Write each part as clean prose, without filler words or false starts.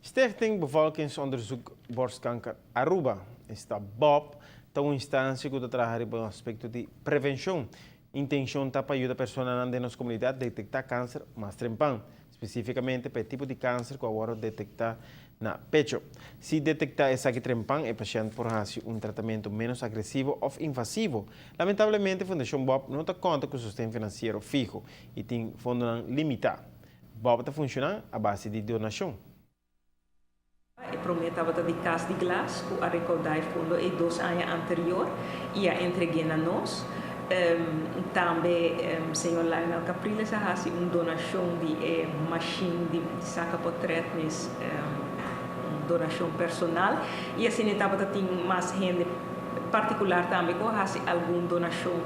Stichting Bevolkingsonderzoek Borstkanker Aruba, esta BOB, ta un instancia cu ta traha riba un aspecto di prevencion. Intencion ta pa yuda personanan den nos comunidad detecta cancer mas trempan, specificamente pa e tipo di cancer cu a wordo detecta na pecho. Si detecta esaki trempan, e pashent por haci un tratamento menos agresivo of invasivo. Lamentablemente Fundacion BOB no ta conta cu sosten financiero fiho y tin fondonan limita. Bob ta funciona a base di donacion. E promé tabata di Cas di Glas ku a rekoudá e fondo ei dos aña anterior i a entreg'é na nos. Tambe señor Lionel Capriles a hasi un donashon di e mashin di saka potrèt mes, un donashon personal i asina e tabata tin mas hende partikular tambe ku a hasi algun donashon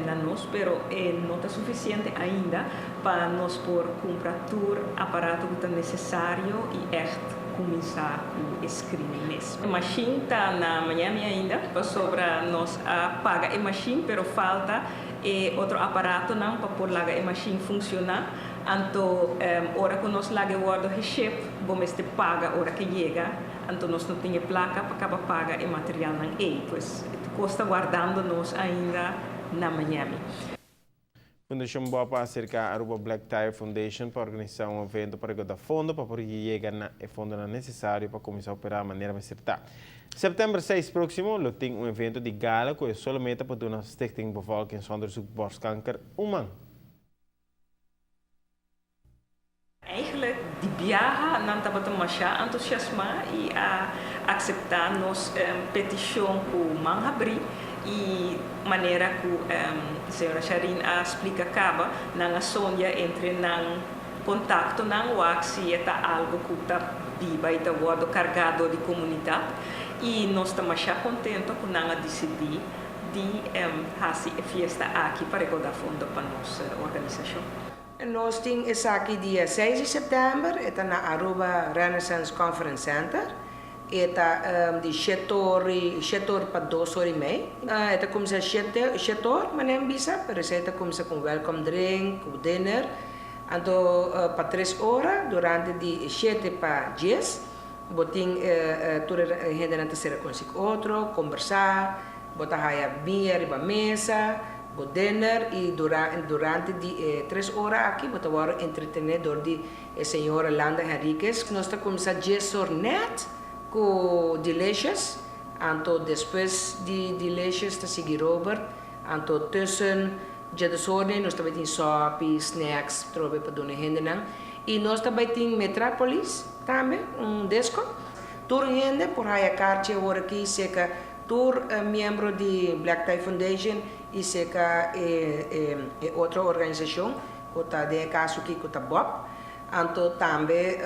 na nos, pero e no ta sufisiente ainda. Pa nos por kumpra tur aparato ku ta nesesario i ègt kuminsá ku e screening mes. E mashin ta na Miami ainda pasobra nos a paga e mashin pero falta e otro aparatonan pa por laga e mashin funshoná. Anto ora ku nos laga e wòrdu geship bo mester paga ora ke yega, anto nos no tin e plaka pa kaba paga e materialnan ei. Pues e kos ta wardando nos ainda na Miami. Fundashon Bob a aserká Aruba Black Tie Foundation pa organisá un evento pa rekoudá fondo pa por yega na e fondonan nesesario pa kuminsá operá manera mester ta. Sèptèmber seis próksimo lo tin un evento di gala ku e solo meta pa duna Stichting Bevolkingsonderzoek Borstkanker un man. Eigenlijk di biaha nan tabata masha entusiasmá i a akseptá nos petishon ku man habrí i manera ku señora Sharin a splika kaba, nan a sondia entre nan kontaktonan wak si e ta algu ku ta biba i ta wòrdu kargá dor di komunidat i nos ta masha kontento ku nan a disidí di hasi e fiesta aki pa rekoudá fondo pa nos organisashon. Nos tin esaki dia seis di sèptèmber, e ta na Aruba Renaissance Conference Center. E ta di shete or i shete or pa dos or i mei. E ta kuminsá shete shete or, manera mi bisa, pero esei ta kuminsá ku un welcome drink, ku dinner. Anto pa tres ora, durante di shete pa dies, bo tin tur e hendenan ta sera konsi ku otro, kombersá, Bo ta haya biña riba mesa, bo dinner y durante di e tres ora aki bo ta wòrdu entretené dor di e señora Landa Henriquez. Nos ta kuminsá dies or nèt ku Delicious, anto despues di Delicious ta sigui Robert, anto tussen djedos or nos ta bai tin sòpi, snacks trobe pa duna e hendenan. Y nos ta bai tin Metrapolis tambe, un disco. Tur hende por haya karchi awor aki seka Tur miembro di Black Tie Foundation i seka e e otro organisashon ku ta den e kaso aki ku ta bob. Anto tambe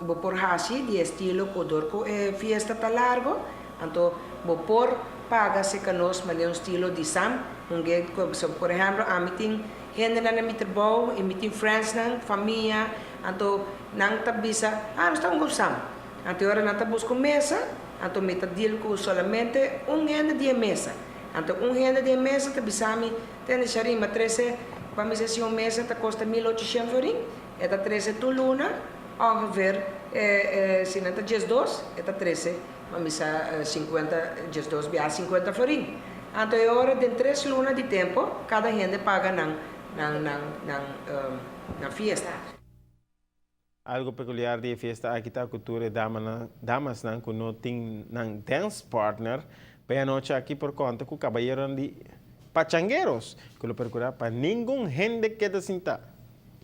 bo por hasi di e estilo ku dor ku e fiesta ta largo, anto bo por paga seka nos manera un stilo di sam un ge ku por ehemplo ami tin hendenan na mi trabou i mi tin friendsnan, famia, anto nan ta bisa, ah nos ta un grup sam. Anto e ora nan ta buska un mesa, anto mi ta deal ku solamente un hende di e mesa. Anto un hende di e mesa ta bisa mi, Tende Sharin, mi a trese pa mi sa si un mesa ta kosta mil ochoshen florin, e ta trese tur luna ongeveer si nan ta diesdos, e ta trese pa mi sa sinkuenta, diesdos biaha sinkuenta florin. Anto e ora den tres luna di tempo kada hende paga nan nan nan nan fiesta. Algo peculiar di e fiesta aki ta cu tur e damanan, damasnan cu no tin nan dance partner pa e anochi aki por conta cu caballeronan di Pachangueros cu lo percura pa ningun hende keda sinta.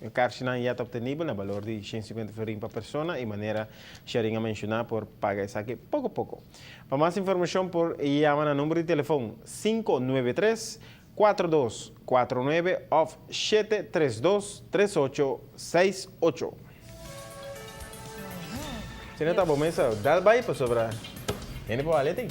E carchinan ya ta obtenibel na balor di 150 florin pa persona y manera Sharin a menciona por paga esaki poco poco. Pa mas informacion por yama na number di telefon 593 Cuatro dos cuatro nuebe of shete tres dos tres ocho seis ocho. Si no ta bo mesa dal bay pasobra hende por wale tin.